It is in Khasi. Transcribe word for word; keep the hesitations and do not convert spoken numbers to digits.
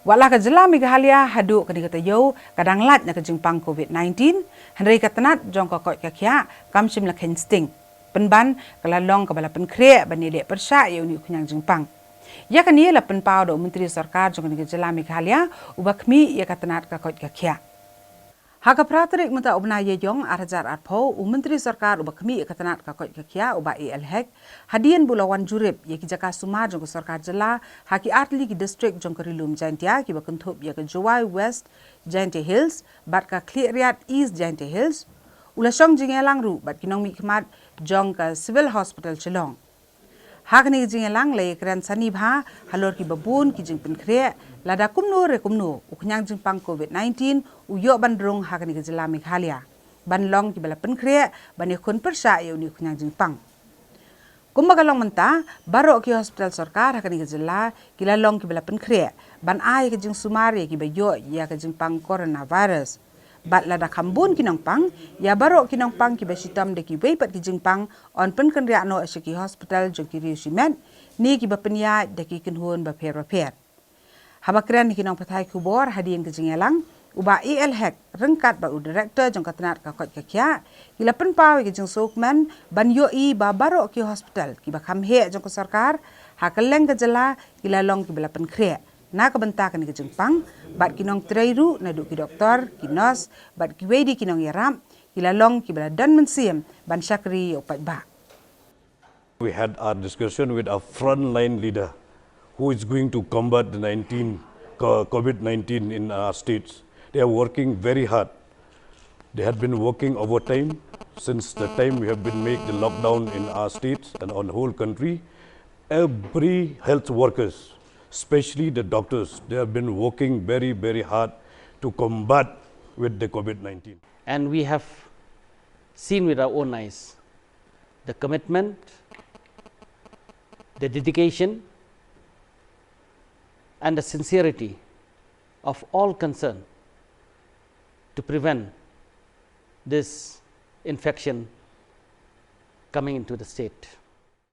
Wat la ka jylla Meghalaya haduh kane ka taïew ka dang lait na ka jingpang COVID nineteen, hynrei ka tnat jong ka koit ka khiah kam shym la kheiñ sting. Pynban ka la long kaba la pynkhreh ban ïaleh pyrshah ïa une u khñiang jingpang. Ïa kane la pynpaw da u Myntri Sorkar jong kane ka jylla Meghalaya uba khmih ïa ka tnat ka koit ka khiah. Ha ka phra tarik mynta u bnai Ïaïong ar hajar arphew, u Myntri Sorkar uba khmih ïa ka tnat ka koit ka khiah u Bah A L Hek, hadien ba u la wan jurip ïa ki jaka sumar jong ka sorkar jylla ha ki artylli ki district jong ka Ri Lum Jaintia kiba kynthup ïa ka Jowai West Jaintia Hills bad ka Khliehriat East Jaintia Hills, u la shong jingïalang ruh bad ki nongmihkhmat jong ka Civil Hospital Shillong. Ha kane ka jingïalang la ïakren sani bha halor kiba bun ki jingpynkhreh lada kumno re kumno u khñiang jingpang COVID nineteen u ïoh ban rung ha kane ka jylla Meghalaya, ban long kiba la pynkhreh ban ïakhun pyrshah ïa une u khñiang jingpang. Kumba ka long mynta, baroh ki hospital sorkar ha kane ka jylla ki la long kiba la pynkhreh ban ai ka jingsumar ïa kiba ïoh ïa ka jingpang coronavirus. Bad lada kham bun ki nongpang, ïa baroh ki nongpang kiba shitom da kiwei pat ki jingpang yn pynkynriah noh sha ki hospital jong ki riew shimet ne kiba pynïaid da ki kynhun bapher bapher. Haba kren ïa ki nongpathai khubor hadien ka jingïalang, u Bah A L Hek ryngkat bad u Director jong ka tnat ka koit ka khiah ki la pynpaw ïa ka jingsngewkmen ban ïohi ba baroh ki hospital kiba kham heh jong ka sorkar ha kylleng ka jylla ki la long kiba la pynkhreh na ka bynta kane ka jingpang, bad ki nongtrei ruh naduh ki doktor, ki nurse bad kiwei de ki nongïarap ki la long kiba la don mynsiem ban shakri ïa u paidbah. We had our discussion with our frontline leader who is going to combat the nineteen, co- COVID nineteen in our states. They are working very hard. They had been working overtime since the time we have been make the lockdown in our states and on the whole country. Every health workers, especially the doctors, they have been working very, very hard to combat with the COVID nineteen. And we have seen with our own eyes the commitment, the dedication, and the sincerity of all concerned to prevent this infection coming into the state.